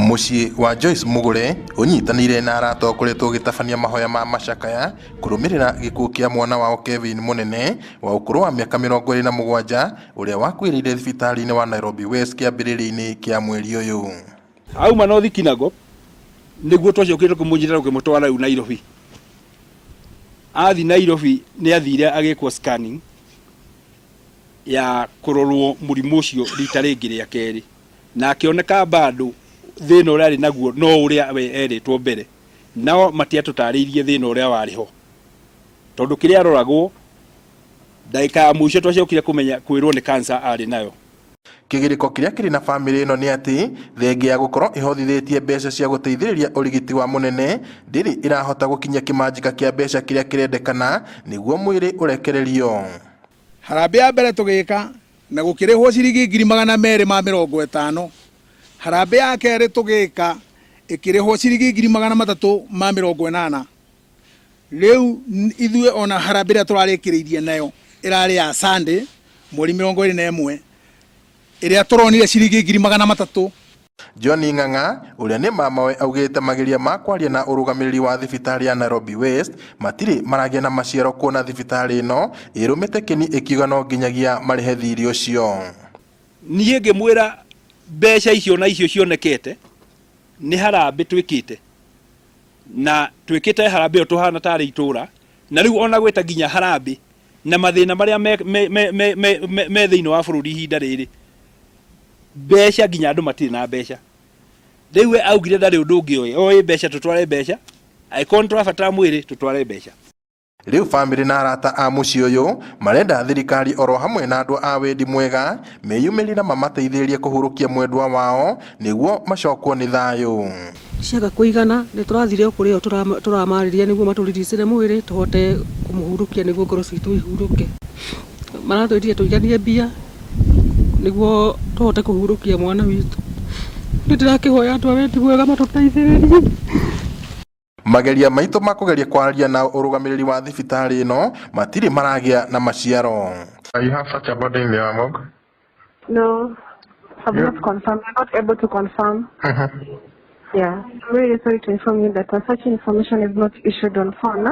Mũciĩ wa Joyce Mugure ũnyitanĩire na arata ũkoretwo ũgĩtabania mahoya ma macakaya kũrũmĩrĩra gĩkuũ kĩa mwana wao Kevin Mũnene wa ũkũrũ wa mĩaka 27 ũrĩa wakuĩrĩire thibitarĩ-inĩ wa Nairobi West kĩambĩrĩria-inĩ kĩa mweri ũyũ. Auma North Kinango nĩguo twacokire tũkĩmũnyita tũkĩmũtwara rĩu Nairobi. Athi Nairobi nĩ athire agĩkwo scanning ya kũrorwo mũrimũ ũcio rita rĩngĩ rĩa kerĩ na akĩoneka bado thĩna ũrĩa arĩ naguo no ũrĩa we erĩtwo mbere. Nao matiatũtarĩirie thĩna ũrĩa warĩ ho tondũ kĩrĩa aroragwo ndagĩka ya mũico twacokire kũmenya kwĩrwo nĩ cancer arĩ nayo. Kĩgirĩko kĩrĩa kĩrĩ na bamĩrĩ ĩno nĩ atĩ thengia ya gũkorwo ĩhothithĩtie mbeca cia gũteithĩrĩria ũrigiti wa Mũnene ndĩrĩ ĩrahota gũkinyia kĩmanjĩka kĩa mbeca kĩrĩa kĩrendekana nĩguo mwĩrĩ ũrekererio. Harambĩ ya mbere tũgĩka na gũkĩrĩhwo ciringi 250,000. Harambĩ ya kerĩ tũgĩka ĩkĩrĩhwo ciringi 380,000. Rĩu ithuĩ ona harambĩ ĩrĩa tũrarĩkĩrĩirie nayo ĩrarĩ ya Sunday mweri 21 ĩrĩa tũronire ciringi 300,000. John Ng'ang'a ũrĩa nĩ mamawe augĩte mageria ma kwaria na ũrũgamĩrĩri wa thibitarĩ ya Nairobi West matirĩ maragĩa na maciaro kuona thibitarĩ ĩno ĩrũmĩte kĩni ĩkiuga no nginyagia marĩhe thirĩ ũcio. Niĩ ngĩmwĩra mbeca icio na icio cionekete nĩ harambĩ twĩkĩte na twĩkĩte harambĩ ĩyo tũhana tarĩ itũra na rĩu ona gwĩta nginya harambĩ na mathĩna marĩa me, me, me, me, me, me, me thĩinĩ wa bũrũri ihinda rĩrĩ mbeca nginya andũ matirĩ na mbeca rĩu we augire ndarĩ ũndũ ũngĩ oĩ oĩ mbeca tũtware mbeca angĩkorwo nĩ tũrabatara mwĩrĩ tũtware mbeca. Rĩu bamĩrĩ na arata a mũciĩ ũyũ marenda thirikari oro hamwe na andũ a wendi mwega meyumĩrie na mamateithĩrĩrie kũhurũkia mwendwa wao nĩguo macokwo nĩ thayũ. Ciaga kũigana nĩ tũrathire o kũrĩ o tũramarĩria nĩguo matũriricĩre mwĩrĩ tũhote kũmũhurũkia nĩguo ngoro citũ ihurũke. Maratwĩrire tũiganie mbia nĩguo tũhote kũhurũkia mwana witũ. Nĩ ndĩrakĩhoya andũ a wendi mwega matũteithĩrĩrie. Mageria maitũ ma kũgeria kwaria na ũrũgamĩrĩri wa thibitarĩ ĩno matirĩ maragĩa na maciaro. You have such a body in your morgue? No, I've not confirmed. I'm not able to confirm. Yeah, I'm really sorry to inform you that such information is not issued on phone.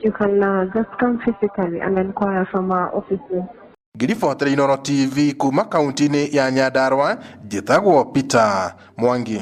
You can just come physically and inquire from our offices. Ngĩribotera Inooro TV kuma kaunti-inĩ ya Nyandarua, njĩtagwo Peter Mwangi.